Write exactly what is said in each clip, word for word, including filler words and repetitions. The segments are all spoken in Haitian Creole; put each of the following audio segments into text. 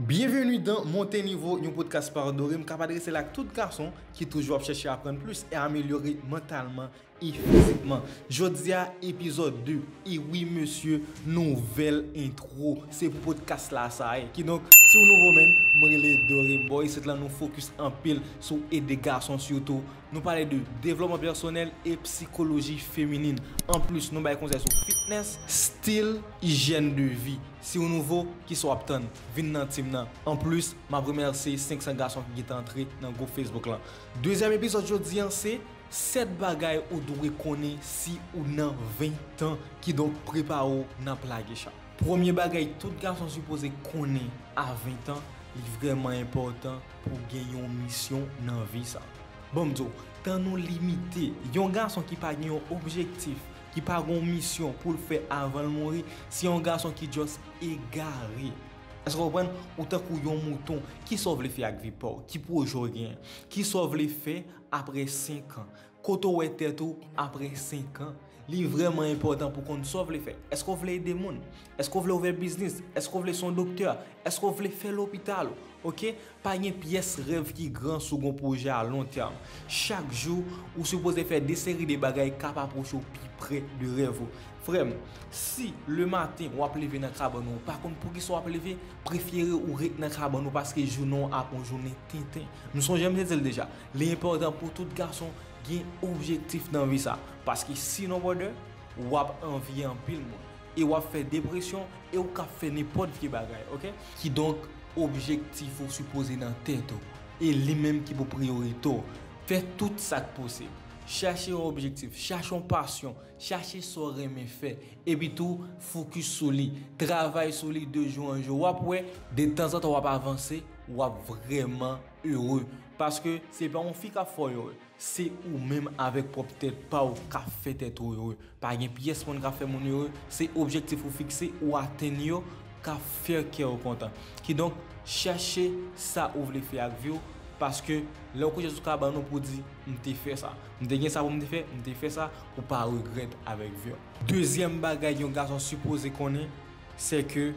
Bienvenue dans Monte Nivo, yon podcast pa Doré. M k ap adrese l ak tout gason ki toujou ap chèche aprann plis e amelyore mantalman e fizikman. Jodi a, epizòd de. E wi, mesye, nouvèl entwo. Se pou podcast la sa ye. Kidonk, si w nouvo, menn, mwen rele Doré Boy. Isit la, nou fokis anpil sou ede gason, sitou nou pale de devlòpman pèsonèl e psikoloji feminin. Anplis, nou bay konsèy sou fitness, stil, ijyèn de vi. Si w nouvo, kisa w ap tann? Vin nan team nan. Anplis, m ap remèsye senk san gason ki gentan antre nan gwoup Facebook lan. Dezyèm epizòd jodi a, se sèt bagay ou dwe konnen si ou nan ven an, kidonk prepare w, n ap lage chat. Premye bagay tout gason sipoze konnen a ven an, li vrèman enpòtan pou w gen yon misyon nan vi sa. Ban m di w, tan nou limite. Yon gason ki pa gen yon objektif, ki pa gen yon misyon pou l fè avan l mouri, se yon gason ki just egare. Èske w konprann? Ou tankou yon mouton. Kisa w vle fè ak vi pa w? Ki pwojè w genyen? Kisa w vle fè apre senk an? Kote w wè tèt ou apre senk an? Li vrèman enpòtan pou w konn sa w vle fè. Èske w vle ede moun? Èske w vle ouvè biznis? Èske w vle se yon doktè? Èske w vle fè lopital ou? Oke? Pa gen pyès rèv ki gran si w gen yon pwojè a lon tèm. Chak jou, ou sipoze fè de seri de bagay k ap apwoche w pi pre de rèv ou. Frè m, si lematen w ap leve nan kabann ou, ou pa konn poukisa w ap leve, prefere ou ret nan kabann ou paske jounen w ap yon jounen tenten. Nou sonje m te di l deja, li enpòtan pou tout gason gen objektif nan vi sa. Paske sinon, brother, w ap anvi anpil moun. E w ap fè depresyon e w ka fè nenpòt vye bagay, oke? Kidonk, objektif ou sipoze nan tèt ou. E li menm ki pou priyorite w. Fè tout sa k posib. Chache yon objektif, chache yon pasyon, chache sa w renmen fè. Epi tou, fokis sou li. Travay sou li de jou an jou. W ap wè, de tanzantan w ap avanse, w ap vrèman ere. Paske se pa yon fi k ap fè w ere. Se ou menm avèk pwòp tèt pa w k ap fè tèt ou ere. Pa gen pyès moun k ap fè moun ere. Se objektif ou fikse, ou atenn yo, k ap fè kè w kontan. Kidonk, chèche sa ou vle fè ak vi w, paske lè w kouche sou kabann ou pou di, "M te fè sa. M te gen sa pou m te fè, m te fè sa," ou pa regrèt avèk vi w. Dezyèm bagay yon gason sipoze konnen, se ke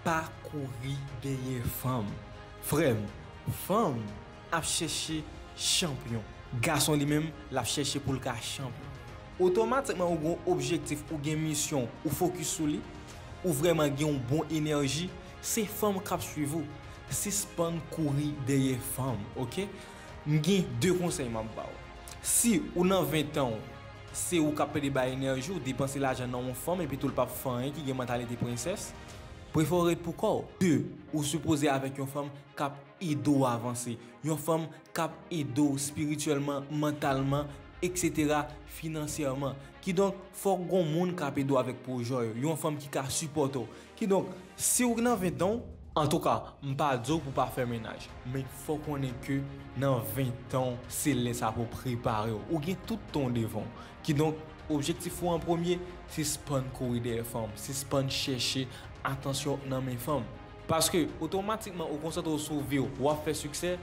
pa kouri dèyè fanm. Frè m, fanm ap chèche chanpyon. Gason li menm, l ap chèche pou l ka chanpyon. Otomatikman, ou gen yon objektif, ou gen misyon, ou fokis sou li, ou vrèman gen yon bon enèji, se fanm k ap swiv ou. Sispann kouri dèyè fanm, oke? M gen de konsèy m ap ba w. Si ou nan ven an w, se ou k ap plede bay enèji w, depanse lajan nan yon fanm, epi tou l p ap fè anyen, ki gen mantalite prensès, prefere w ret pou kò w. De, ou sipoze avèk yon fanm k ap ede w avanse. Yon fanm k ap ede w espirityèlman, mantalman, etsetera, finansyèman. Kidonk, fòk gon moun k ap ede w avèk pwojè w yo. Yon fanm ki ka sipòte w. Kidonk, si w nan ven an w, antouka, m pa di w pou w pa fè mennaj, men fò w konnen ke nan ven an w, se lè sa pou w prepare w. Ou gen tout tan w devan w. Kidonk, objektif ou an premye, sispann kouri dèyè fanm, sispann chèche atansyon nan men fanm. Paske, otomatikman, ou konsantre w sou vi w, w ap fè siksè,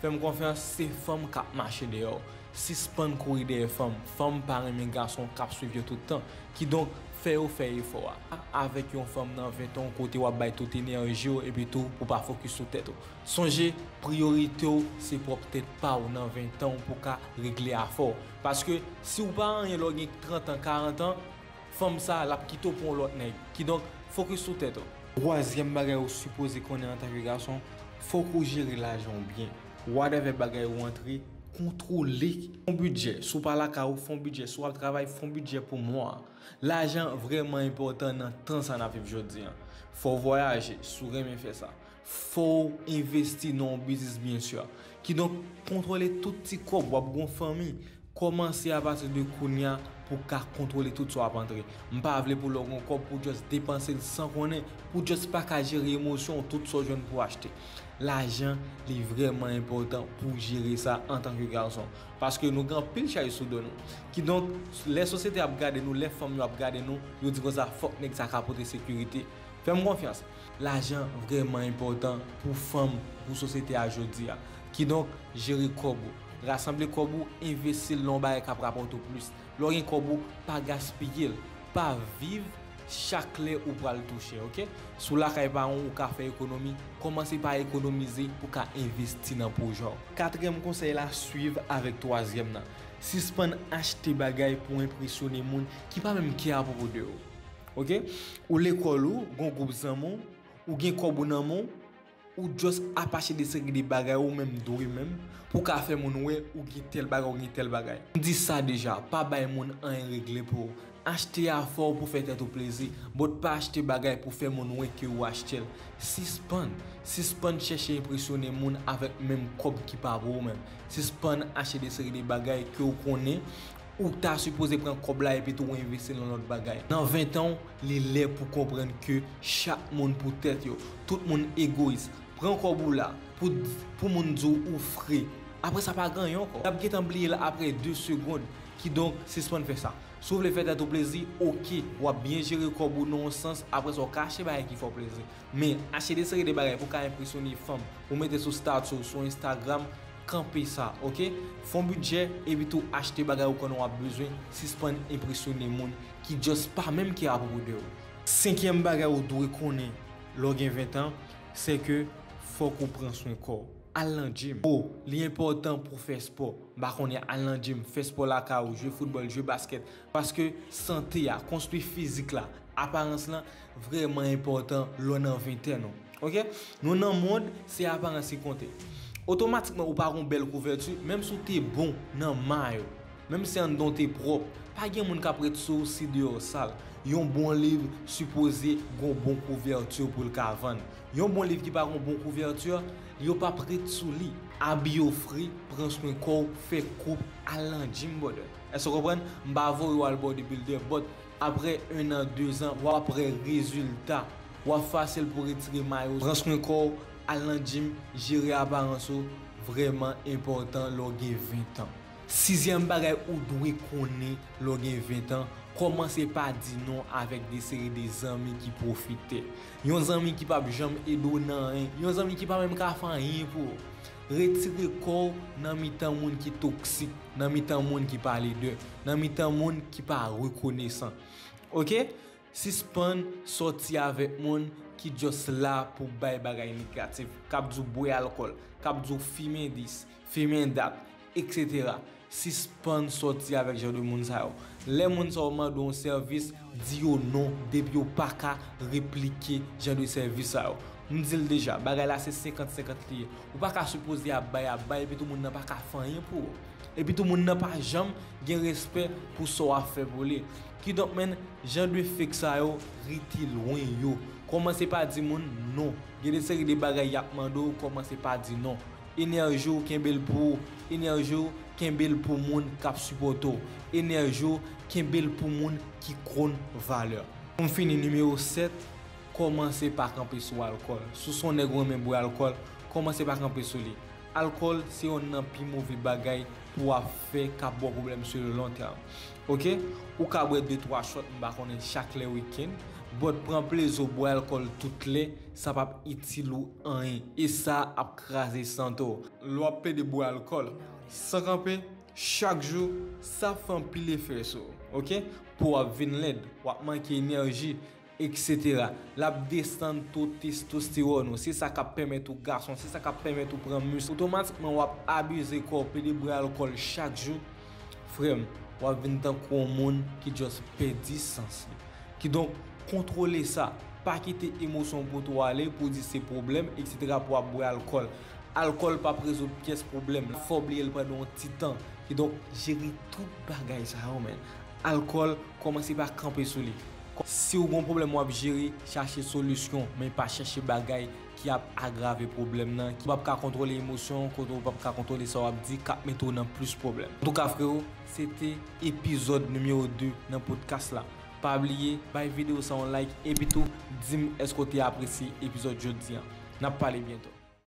fè m konfyans, se fanm k ap mache dèyè w. Sispann kouri dèyè fanm. Fanm pa renmen gason k ap swiv yo tout tan. Kidonk, fè yo fè efò a. Avèk yon fanm nan ven an w kote w ap bay tout enèji w, epi tou, pou w pa fokis sou tèt ou. Sonje, priyorite w, se pwòp tèt pa w nan ven an w pou w ka regle afè w. Paske, si w pa anyen lè w gen trant an, karant an, fanm sa, l ap kite w pou yon lòt nèg. Kidonk, fokis sou tèt ou. Twazyèm bagay ou sipoze konnen antanke gason, fòk ou jere lajan w byen. Whatever bagay ou antre, kontwole. Fè yon bidjè. Si w pa lakay ou, fè yon bidjè. Si w ap travay, fè yon bidjè pou mwa a. Lajan vrèman enpòtan nan tan sa n ap viv jodi a. Fò w vwayaje, si w renmen fè sa. Fò w envesti nan yon biznis, byen si. Kidonk, kontwole tout ti kòb, w ap gen yon fanmi. Kòmanse apati de kounye a pou w ka kontwole tout sa w ap antre. M pa vle pou lè w gen yon kòb pou w just depanse l san konnen, pou w just pa ka jere emosyon w, tout sa w jwenn pou w achte. Lajan, li vrèman enpòtan pou w jere sa antanke gason. Paske nou gen anpil chay sou do nou. Kidonk, lè sosyete ap gade nou, lè fanm yo ap gade nou, yo di konsa, "Fòk nèg sa ka pote sekirite." Fè m konfyans. Lajan vrèman enpòtan pou fanm, pou sosyete a jodi a. Kidonk, jere kòb ou. Rasanble kòb ou, envesti l nan yon bagay k ap rapòte w plis. Lè w gen kòb ou, pa gaspiye l. Pa viv chak lè ou pral touche, oke? Si w lakay paran w, ou ka fè ekonomi, kòmanse pa ekonomize pou w ka envesti nan pwojè w. Katriyèm konsèy la, swiv avèk twazyèm nan. Sispann achte bagay pou enpresyone moun ki pa menm kè apwopo de ou. Oke? Ou lekòl ou, gon gwoup zanmi w, ou gen kòb ou nan men w, ou just ap achte de seri de bagay ou menm dwe menm, pou w ka fè moun wè ou gen tèl bagay, ou gen tèl bagay. M di sa deja, pa bay moun anyen regle pou ou. Achte afè w pou fè tèt ou plezi, but pa achte bagay pou fè moun wè ke ou achte l. Sispann, sispann chèche enpresyone moun avèk menm kòb ki pa pou ou menm. Sispann achte de seri de bagay ke w konnen ou ta sipoze pran kòb la epi tou envesti l nan lòt bagay. Nan ventan w, li lè pou konprann ke chak moun pou tèt yo. Tout moun egoyis. Pran kòb ou la pou, pou moun di w ou fre. Apre sa pa gen anyen ankò. Y ap gentan bliye l apre de segonn. Kidonk, sispann fè sa. Si w vle fè tèt ou plezi, oke, w ap byen jere kòb ou nan yon sans, apre sa w ka achte bagay ki fè w plezi. Men, achte de seri de bagay pou w ka enpresyone fanm, pou w mete sou stati w, sou Instagram, kanpe sa, oke? Fè yon bidjè, epi tou achte bagay ou konnen w ap bezwen, sispann enpresyone moun ki just pa menm kè apwopo de ou. Senkyèm bagay ou dwe konnen lè w gen ventan, se ke fòk ou pran swen kò w. Al nan gym. O, li enpòtan pou w fè spò. M pa konnen, al nan gym, fè spò lakay ou, jwe foutbòl, jwe baskèt. Paske sante a, konstwi fizik la, aparans lan, vrèman enpòtan lè w nan ventèn ou. Oke? Nou nan mond, se aparans ki konte. Otomatikman, ou pa gon bèl kouvèti, menm si w te bon nan mayo, menm si anndan w te pwòp, pa gen moun k ap ret sou ou si deyò w sal. Yon bon liv sipoze gon bon kouvèti pou l ka vann. Yon bon liv ki pa gon bon kouvèti, yo p ap ret sou li. Abiye w fre, pran swen kò w, fè koup, al nan gym, brother. Èske w konprann? M pa voye w al bodybuilder, but apre en an, de zan, w ap wè rezilta. W ap fasil pou retire mayo. Pran swen kò w, al nan gym, jere aparans ou, vrèman enpòtan lè w gen ventan. Sizyèm bagay ou dwe konnen lè w gen ventan, kòmanse pa di non avèk de seri de zanmi ki pwofitè. Yon zanmi ki p ap janm ede w nan anyen, yon zanmi ki pa menm ka fè anyen pou ou. Retire kò w nan mitan moun ki toksik, nan mitan moun ki pa lidè, nan mitan moun ki pa rekonesan. Oke? Sispann sòti avèk moun ki just la pou bay bagay negatif, k ap di w bwè alkòl, k ap di w fimen dis, fimen dat, etsetera. Sispann sòti avèk jan de moun sa yo. Lè moun sa yo mande w yon sèvis, di yo non depi yo pa ka replike jan de sèvis sa yo. M di l deja, bagay la se senkant senkant li ye. Ou pa ka sipoze ap bay, ap bay, epi tou moun nan pa ka fè anyen pou ou. Epi tou moun nan pa janm gen respè pou sa w ap fè pou li. Kidonk, menn, jan de fake sa yo, rete lwen yo. Kòmanse pa di moun non. Gen de seri de bagay y ap mande w, kòmanse pa di non. Enèji w, kenbe l pou ou. Enèji w, kenbe l pou moun k ap sipòte w. Enèji w, kenbe l pou moun ki konn valè w. Pou m fini, nimewo sèt, kòmanse pa kanpe sou alkòl. Si w se yon nèg ou renmen bwè alkòl, kòmanse pa kanpe sou li. Alkòl se yonn nan pi move bagay pou w ap fè k ap ba w pwoblèm sur le long terme. Oke? Ou ka bwè de twa shot, m pa konnen, chak lè wikenn, but pran plezi w bwè alkòl tout lè, sa p ap itil ou anyen. E sa ap kraze sante w. Lè w ap plede bwè alkòl san kanpe, chak jou, sa ap fè anpil efè sou ou. Oke? Po w ap vin lèd, w ap manke enèji, etsetera. L ap desann to testostewòn ou. Se sa k ap pèmèt ou gason, se sa k ap pèmèt ou pran mis. Otomatikman, w ap abize kò w, plede bwè alkòl chak jou. Frè m, w ap vin tankou yon moun ki just pèdi sans li. Kidonk, kontwole sa. Pa kite emosyon w pote w ale pou w di se pwoblèm, etsetera, pou w ap bwè alkòl. Alkòl p ap rezoud pyès pwoblèm. Fò w bliye l pandan yon ti tan. Kidonk, jere tout bagay sa yo, menn. Alkòl, kòmanse pa kanpe sou li. Si w gon pwoblèm w ap jere, chache solisyon, men pa chache bagay ki ap agrave pwoblèm nan, ki p ap ka kontwole emosyon w, kote w p ap ka kontwole sa w ap di, k ap mete w nan plis pwoblèm. Antouka, freo, se te epizòd nimewo de nan podcast la. Pa bliye, bay videyo sa yon like, epi tou, di m èske w te apresye epizòd jodi a. N ap pale byento.